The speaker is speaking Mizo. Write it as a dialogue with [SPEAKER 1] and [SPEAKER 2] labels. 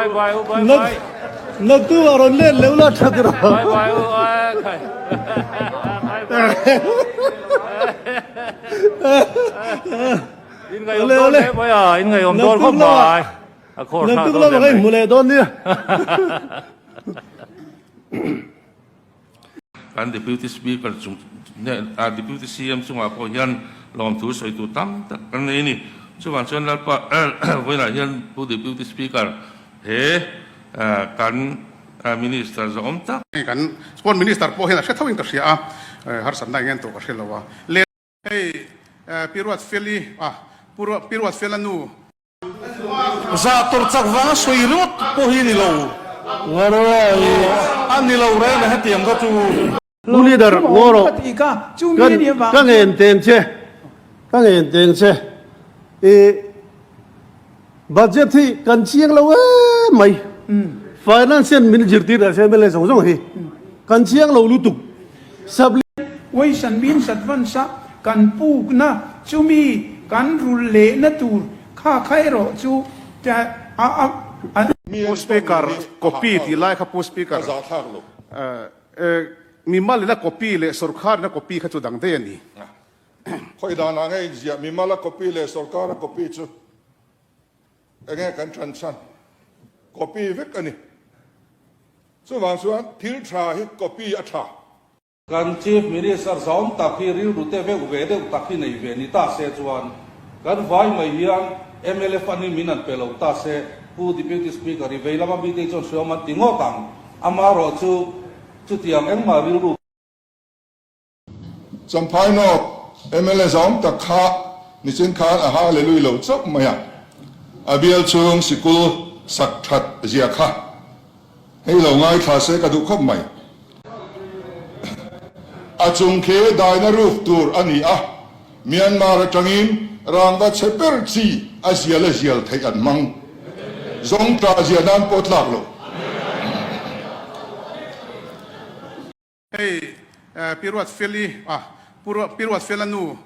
[SPEAKER 1] Bye bye u bye bye.
[SPEAKER 2] Naktuk ah rawn let leuh la tha tir
[SPEAKER 1] Bye bye u khai. Bye bye. In ngaihawm dawn hle mai a, in ngaihawm dawn khawp mai. A khawr thlak
[SPEAKER 2] Naktuk lamah ka inhmu leh dawn nia.
[SPEAKER 3] Kan Deputy Speaker chung Deputy CM chungah pawh hian lawmthu sawi tur tam tak kan nei a ni. Chuvang chuan Lalpa vawiinah hian Pu Deputy Speaker he kan Minister zawhawm tak,
[SPEAKER 4] Kan Sport Minister pawh hian a hre tho in ka hria a, harsatna eng ngen tawh ka hre lo a. Hei Pi Ruatfeli, Pi Ruatfela nu.
[SPEAKER 5] Zah tur chak vanga sawi ringawt pawh hi ni lo. A ni lo reng a hetiang kha chu.
[SPEAKER 2] Pu Leader ngaw rawh. Ka ngen teng che. Ka ngen teng che. I budget hi kan chiang lo em mai. Finance hian min zirtir leh se mla zawng zawng hi kan chiang lo lutuk. Sub.
[SPEAKER 6] Uaisan min advance a kan pukna chumi kan rulh lehna tur kha kha erawh chu a a.
[SPEAKER 4] Pu Speaker, copy tih lai kha Pu Speaker, mimal ina copy leh sorkar ina copy kha chu dang daih a ni.
[SPEAKER 7] Khawi danah nge inziah mimal a copy leh sorkar a copy chu enge kan ṭan chhan? Copy vek a ni. Chuvang chuan thil ṭha hi copy a ṭha.
[SPEAKER 5] Kan Chief Minister zawm tak hi rilru te veuh ve deuh tak hi nei ve ni ta se chuan kan vai mai hian mla fund hi min an pe lo ta se Pu Deputy Speaker i vei lama mite chuan hreawm an ti ngawt ang. Amaherawh chu chutiang engmah rilru.
[SPEAKER 7] Champhai North mla zawm tak kha nichin khan a hallelui lo chauh mai a, a bial chhung sikul sak that zia kha. Hei lo ngaithla se ka duh khawp mai. A chung khi daina roof tur a ni a, Myanmar atangin rangva chhe ber chi a zial a zial theih an hmang. Zawng tla zia nan pawh tlak lo.
[SPEAKER 4] Hei Pi Ruatfeli, ah Pu Ruatfela nu.